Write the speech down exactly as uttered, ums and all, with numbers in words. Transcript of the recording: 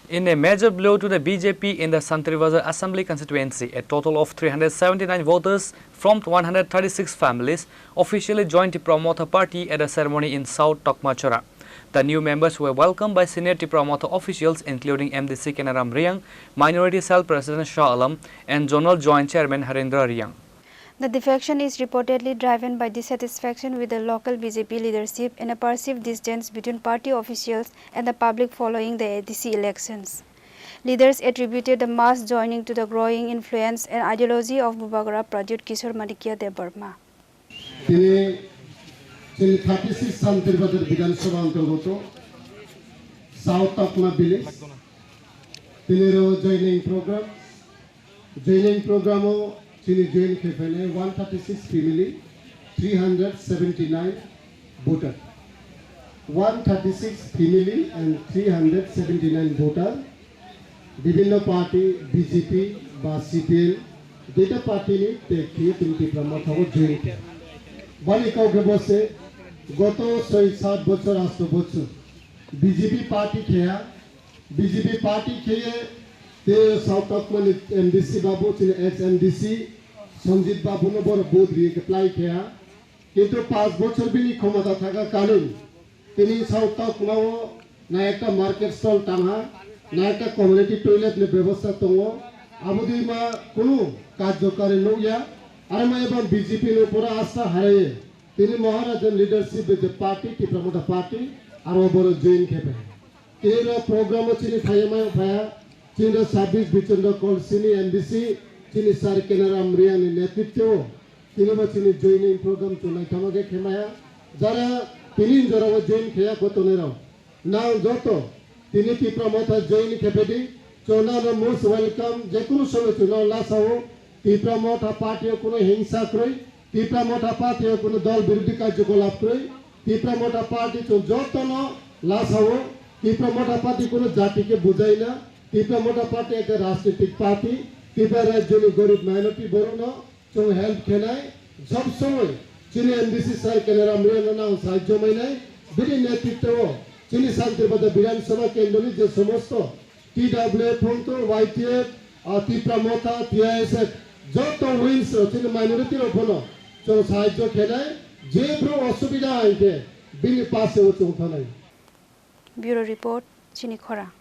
In a major blow to the B J P in the Santirbazar Assembly Constituency, a total of three hundred seventy-nine voters from one hundred thirty-six families officially joined Tipra Motha Party at a ceremony in South Tokmachora. The new members were welcomed by senior Tipra Motha officials including M D C Kenaram Riang, Minority Cell President Shah Alam, and Zonal Joint Chairman Harendra Riang. The defection is reportedly driven by dissatisfaction with the local B J P leadership and a perceived distance between party officials and the public following the A D C elections. Leaders attributed the mass joining to the growing influence and ideology of Bubagra Pradyut Kishore Manikya Debbarma. Tini chini thirty-six Santirbazar Bidhan Sabha antargoto South Tokma village. Tini ro joining program. Joining program o chini join khe phainai one thirty-six family, three hundred seventy-nine voter. One thirty-six family and three hundred seventy-nine voter. Bibhinno party, B J P ba C P M, duita party ni tag khe tini Tipra Motha o join khe. Bani kau khe bo se goto soi sat bochor, asto bochor B J P party khe ya. B J P party khe ye te South Tokma ni M D C babu, chini ex M D C Sanjit babu no boro vote ri khe plai khe ya. Kintu panch bochor bini khomota thaka kalin tini South Tokma o na ekta market stall tangha, na ekta community toilet ni bebosta tongo. Abo dui ma kunu karjokari nukya. Aro ma ebang B J P no pura asta haraye tini Maharaja leadership je party, Tipra Motha party, aro boro join khe phaikha. Tini ro program o chini phaiya mai phaiya, chini ro sabbish Bichandra Kolsini M D C, chini Sir Kenaram Riang ni netritwo o, tini bo chini joining program chwng naithoma khe khemaya. Jara tini jora o join kheya bo tonwi rok. Nang joto tini Tipra Motha join khe phedi, chwng nang no most welcome, jekunu somoy chwng nang lasa o, Tipra Motha party o kunu hingsa kwrwi, Tipra Motha party o kunu dol birodhi karjokolap kwrwi, Tipra Motha party chwng jotono lasa o, Tipra Motha party kunu jati khe bujai na, Tipra Motha party ekta rajnitik party, Tipra rajyoni gorib minority borokno chwng help khenai, job somoy chini M D C Sir Kenaram Riang no nang sahajyo mainai, bini netritwo o chini Santirbazar Bidhan Sabha kendroni je somosto T W F phuntu, Y T F, ah, Tipra Motha, T I S F, joto wings rok chini minority rok phano chwng sahajyo khenai, je bru osubida hai khe bini pase o chwng thanai. Bureau Report, Chini Khorang.